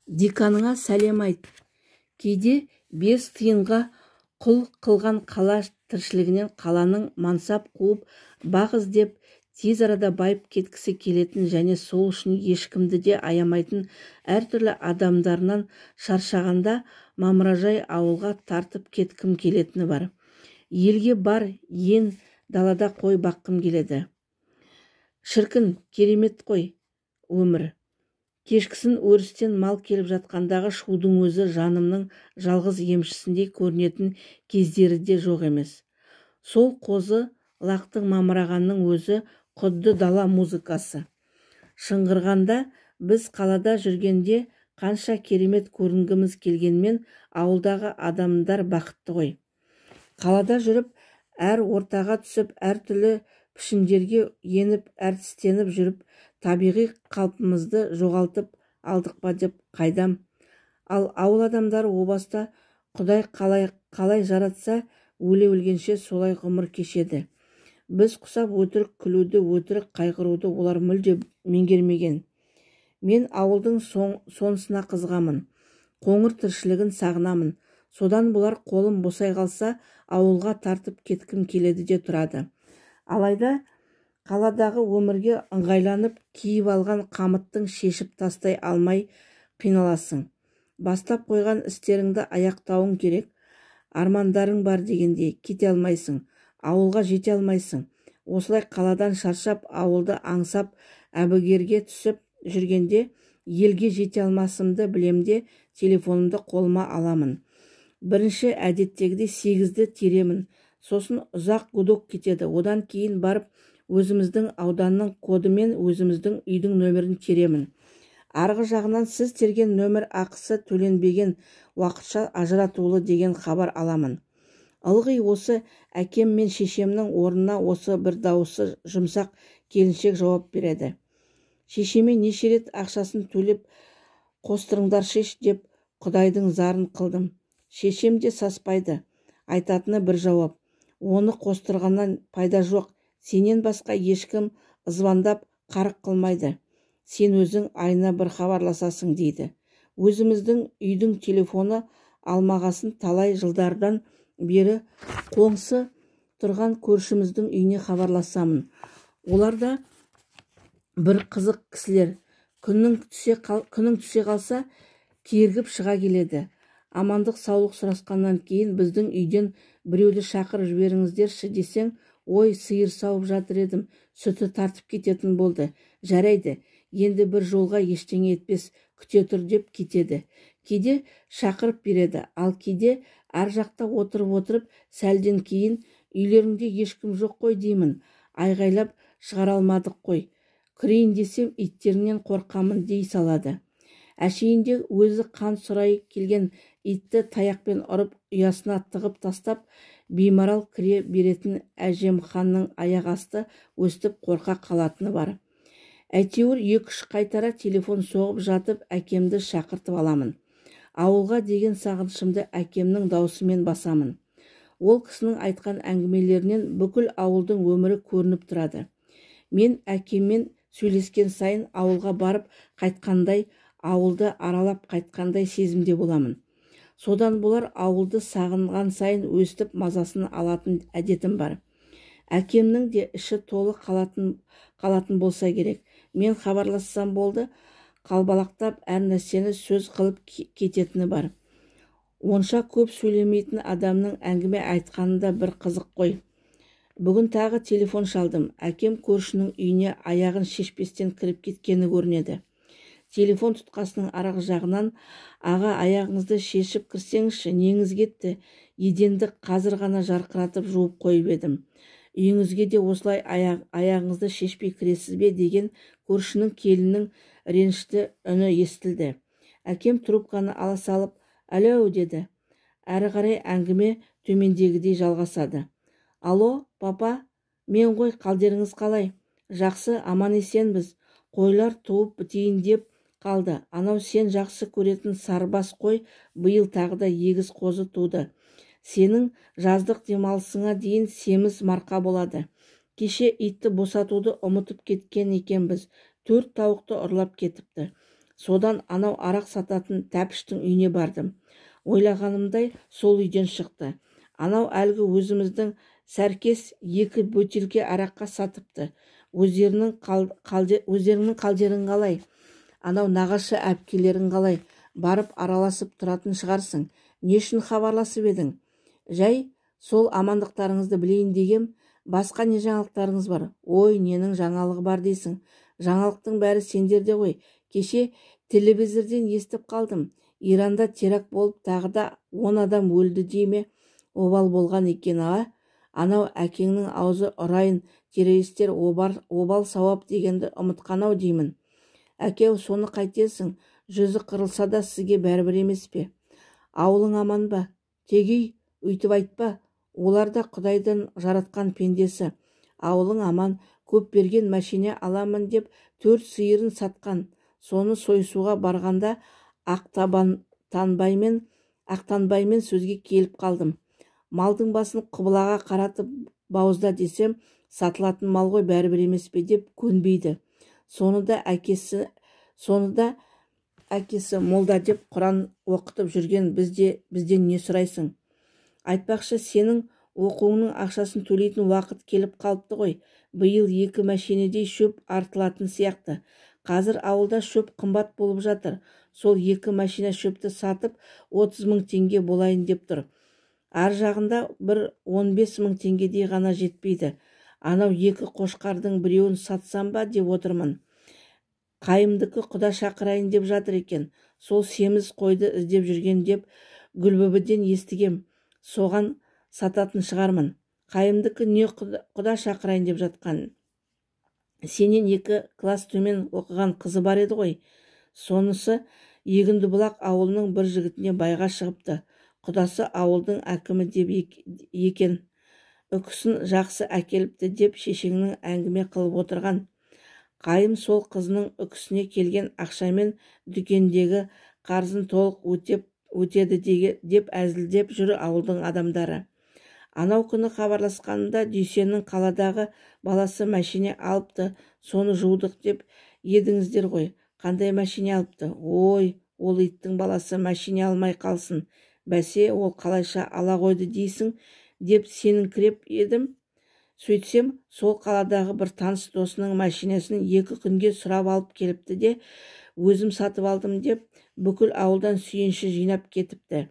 Деканыңа сәлем айт. Кейде 5 тиынға құл қылған қала тіршілігінен, қаланың мансап қуып, бақ іздеп, тез арада байып кеткісі келетін және сол үшін ешкімді де аямайтын әртүрлі адамдарынан шаршағанда мамыражай ауылға тартып кеткім келетіні бар. Елге бар, ен далада қой баққым келеді. Шіркін, керемет қой өмір. Кешкісін өрістен мал келіп жатқандағы шудың өзі жанымның жалғыз емшісіндей көрінетін кездері де жоқ емес. Сол қозы лақтың мамырағанның өзі құдды дала музыкасы. Шыңғырғанда біз қалада жүргенде қанша керемет көрінгіміз келгенмен ауылдағы адамдар бақытты ғой. Қалада жүріп, әр ортаға түсіп, әртүрлі пішіндерге еніп, әртістеніп жүріп, табиғи қалпымызды жоғалтып алдық па деп қайдам. Ал ауыл адамдары о баста Құдай қалай жаратса, өле өлгенше солай ғұмыр кешеді. Біз құсап өтірік күлуді, өтірік қайғыруды олар мүлде меңгермеген. Мен ауылдың сонысына қызығамын. Қоңыр тіршілігін сағынамын. Содан бұлар қолым босай қалса, ауылға тартып кеткім келеді де тұрады. Алайда қаладағы өмірге ыңғайланып, киіп алған қамыттың шешіп тастай алмай қиналасың. Бастап қойған істеріңді аяқтауың керек. Армандарың бар дегенде кете алмайсың, ауылға жете алмайсың. Осылай қаладан шаршап, ауылды аңсап, әбігерге түсіп жүргенде елге жете алмасымды білемде телефонымды қолыма аламын. Бірінші әдеттегідей 8-ді теремін. Сосын ұзақ гудок кетеді. Одан кейін барып өзіміздің ауданның кодымен өзіміздің үйдің нөмірін теремін. Арғы жағынан сіз терген нөмір ақысы төленбеген, уақытша ажыратулы деген хабар аламын. Ылғи осы әкем мен шешемнің орнына осы бір дауысы жұмсақ келіншек жауап береді. Шешеме неше рет ақшасын төлеп қостырыңдаршы деп Құдайдың зарын қылдым. Шешем де саспайды. Айтатыны бір жауап. Оны қостырғаннан пайда жоқ. Сенен басқа ешкім ызбандап қарық қылмайды. Сен өзің айына бір хабарласасың дейді. Өзіміздің үйдің телефоны алмағасын талай жылдардан бері қоңсы тұрған көршіміздің үйіне хабарласамын. Олар да бір қызық кісілер. Күннің түсе қалса кергіп шыға келеді. Амандық саулық сұрасқаннан кейін біздің үйден біреуді шақырып жіберіңіздерші десең, ой, сиыр сауып жатыр едім, сүті тартып кететін болды. Жарайды, енді бір жолға ештеңе етпес, күте тұр деп кетеді. Кейде шақырып береді, ал кейде ар жақта отырып-отырып сәлден кейін үйлеріңде ешкім жоқ қой деймін, айғайлап шығара алмадық қой. Кірейін десем иттерінен қорқамын дей салады. Әшейінде өзі қан сұрай келген итті таяқпен ұрып ұясына тығып тастап, беймарал кіре беретін әжемханның аяқ асты өстіп қорқа қалатыны бар. Әйтеуір 2-3 қайтара телефон соғып жатып әкемді шақыртып аламын. Ауылға деген сағынышымды әкемнің даусымен басамын. Ол кісінің айтқан әңгімелерінен бүкіл ауылдың өмірі көрініп тұрады. Мен әкеммен сөйлескен сайын ауылға барып қайтқандай, ауылды аралап қайтқандай сезімде боламын. Содан болар ауылды сағынған сайын өстіп мазасын алатын әдетім бар. Әкемнің де іші толы қалатын болса керек. Мен хабарлассам болды, қалбалақтап әр нәрсені сөз қылып кететіні бар. Онша көп сөйлемейтін адамның әңгіме айтқанында бір қызық қой. Бүгін тағы телефон шалдым. Әкем көршінің үйіне аяғын шешпестен кіріп кеткені көрінеді. Телефон тұтқасының арғы жағынан аға, аяғыңызды шешіп кірсеңізші, неңіз кетті? Еденді қазір ғана жарқыратып жуып қойып едім. Үйіңізге де осылай аяғыңызды шешпей кіресіз бе деген көршінің келінінің ренішті үні естілді. Әкем трубканы ала салып, алло деді. Әрі қарай әңгіме төмендегідей жалғасады. Алло, папа, мен ғой, қалдеріңіз қалай? Жақсы, аман есенбіз. Қойлар туып бітейін деп қалды. Анау сен жақсы көретін сарбас қой биыл тағы да егіз қозы туды. Сенің жаздық демалысыңа дейін семіз марқа болады. Кеше итті босатуды ұмытып кеткен екенбіз. 4 тауықты ұрлап кетіпті. Содан анау арақ сататын Тәпіштің үйіне бардым. Ойлағанымдай сол үйден шықты. Анау әлгі өзіміздің Сәркес 2 бөтелке араққа сатыпты. Өздерінің қалдерің қалай? Анау нағашы әпкелерің қалай? Барып араласып тұратын шығарсың. Не үшін хабарласып едің? Жай сол амандықтарыңызды білейін дегем. Басқа не жаңалықтарыңыз бар? Ой, ненің жаңалығы бар дейсің? Жаңалықтың бәрі сендерде ғой. Кеше телевизорден естіп қалдым. Иранда теракт болып тағы да 10 адам өлді дей ме? Обал болған екен, а? Анау әкеңнің аузы ұрайын, террористер обал сауап дегенді ұмытқан ау деймін. Әкеу, соны қайтесің? Жүзі қырылса да сізге бәрібір емес пе? Ауылың аман ба? Тегей, өйтіп айтпа. Олар да Құдайдан жаратқан пендесі. Ауылың аман, көп берген мәшине аламын деп 4 сиырын сатқан. Соны сойсуға барғанда Ақтанбаймен сөзге келіп қалдым. Малдың басын құбылаға қаратып бауызда десем, сатылатын мал ғой, бәрібір емес пе деп көнбейді. Соны да әкесі молда деп Құран оқытып жүрген бізден не сұрайсың? Айтпақшы, сенің оқуыңның ақшасын төлейтін уақыт келіп қалыпты ғой. Биыл 2 мәшинедей шөп артылатын сияқты. Қазір ауылда шөп қымбат болып жатыр. Сол 2 машина шөпті сатып 30 мың теңге болайын деп тұр. Ар жағында бір 15 мың теңгедей ғана жетпейді. Анау 2 қошқардың біреуін сатсам ба деп отырмын. Қайымдікі құда шақырайын деп жатыр екен. Сол семіз қойды іздеп жүрген деп Гүлбібіден естігем. Соған сататын шығармын. Қайымдікі не құда шақырайын деп жатқан? Сенен 2 класс төмен оқыған қызы бар еді ғой. Сонысы Егіндібұлақ ауылының бір жігітіне байға шығыпты. Құдасы ауылдың әкімі деп екен. Үкісін жақсы әкеліпті деп шешеңнің әңгіме қылып отырған. Қайым сол қызының үкісіне келген ақшамен дүкендегі қарызын толық өтеді деп әзілдеп жүр ауылдың адамдары. Анау күні хабарласқанында Дүйсеннің қаладағы баласы мәшине алыпты, соны жудық деп едіңіздер ғой. Қандай мәшине алыпты? Ой, ол иттің баласы мәшине алмай қалсын. Бәсе, ол қалайша ала қойды дейсің деп сеніңкіреп едім. Сөйтсем, сол қаладағы бір таныс досының мәшинесін 2 күнге сұрап алып келіпті де, өзім сатып алдым деп бүкіл ауылдан сүйінші жинап кетіпті.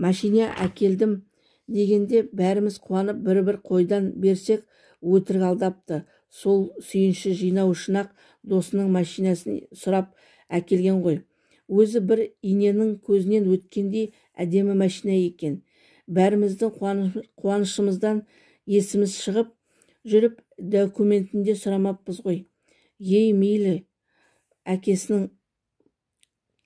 Мәшине әкелдім дегенде бәріміз қуанып бір-бір қойдан берсек, өтірік алдапты. Сол сүйінші жинау үшін-ақ досының мәшинесін сұрап әкелген ғой. Өзі бір иненің көзінен өткендей әдемі мәшине екен. Бәріміздің қуанышымыздан есіміз шығып жүріп документінде сұрамаппыз ғой. Ей, мейлі, әкесінің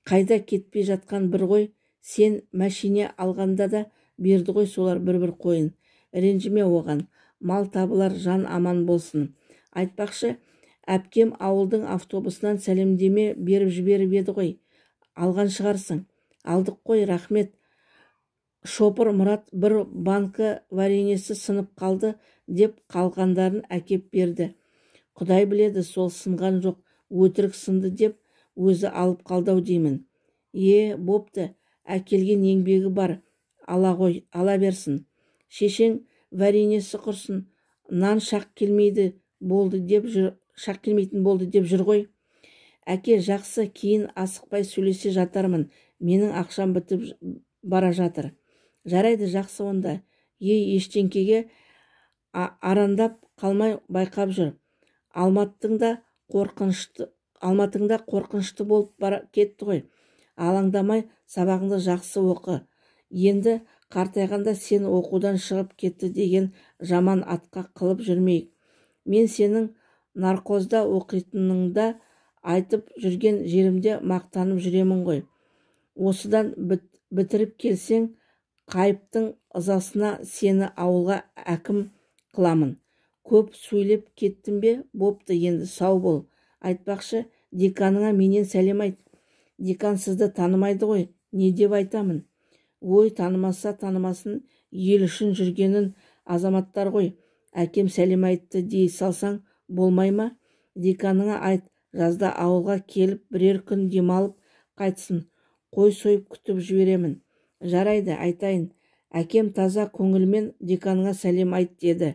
қайда кетпей жатқан бір ғой, сен мәшине алғанда да берді ғой солар бір-бір қойын. Ренжіме оған, мал табылар, жан аман болсын. Айтпақшы, әпкем ауылдың автобусынан сәлемдеме беріп жіберіп еді ғой. Алған шығарсың. Алдық қой, рахмет. Шопыр Мұрат бір банкі варенесі сынып қалды деп қалғандарын әкеп берді. Құдай біледі, сол сынған жоқ, өтірік сынды деп өзі алып қалдау деймін. Е, бопты, әкелген еңбегі бар, ала ғой, ала берсін. Шешең варенесі құрсын, нан шақ келмейді болды деп жүр, шақ келмейтін болды деп жүр ғой. Әке, жақсы, кейін асықпай сөйлесе жатармын. Менің ақшам бітіп бара жатыр. Жарайды, жақсы онда. Ей, ештеңкеге арандап қалмай байқап жүр. Алматыңда қорқынышты болып кетті ғой. Алаңдамай сабағыңды жақсы оқы. Енді қартайғанда сен оқудан шығып кетті деген жаман атқа қылып жүрмейік. Мен сенің наркозда оқитыныңда айтып жүрген жерімде мақтанып жүремін ғой. Осыдан бітіріп келсең, Қайыптың ызасына сені ауылға әкім қыламын. Көп сөйлеп кеттім бе? Бопты, енді сау бол. Айтпақшы, деканыңа менен сәлем айт. Декан сізді танымайды ғой, не деп айтамын? Ой, танымаса танымасын, ел үшін жүргенін азаматтар ғой. Әкем сәлем айтты дей салсаң болмай ма? Деканыңа айт, Жазда ауылға келіп бірер күн демалып қайтсын. Қой сойып күтіп жіберемін. Жарайды, айтайын. Әкем таза көңілмен деканыңа сәлем айт деді.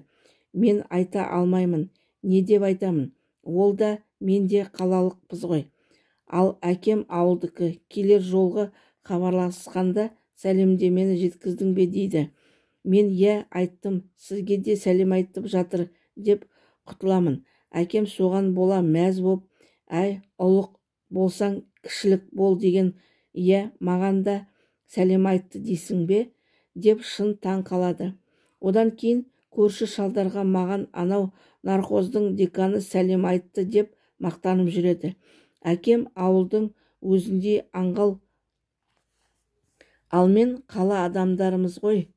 Мен айта алмаймын. Не деп айтамын? Ол да, мен де қалалықпыз ғой. Ал әкем ауылдікі. Келер жолғы хабарласқанда сәлемдемені жеткіздің бе дейді. Мен иә айттым, сізге де сәлем айтып жатыр деп құтыламын. Әкем соған бола мәз боп, әй, ұлық болсаң кішілік бол деген, иә, маған да сәлем айтты дейсің бе деп шын таң қалады. Одан кейін көрші шалдарға маған анау нархоздың деканы сәлем айтты деп мақтанып жүреді. Әкем ауылдың өзіндей аңғал, ал мен қала адамдарымыз ғой.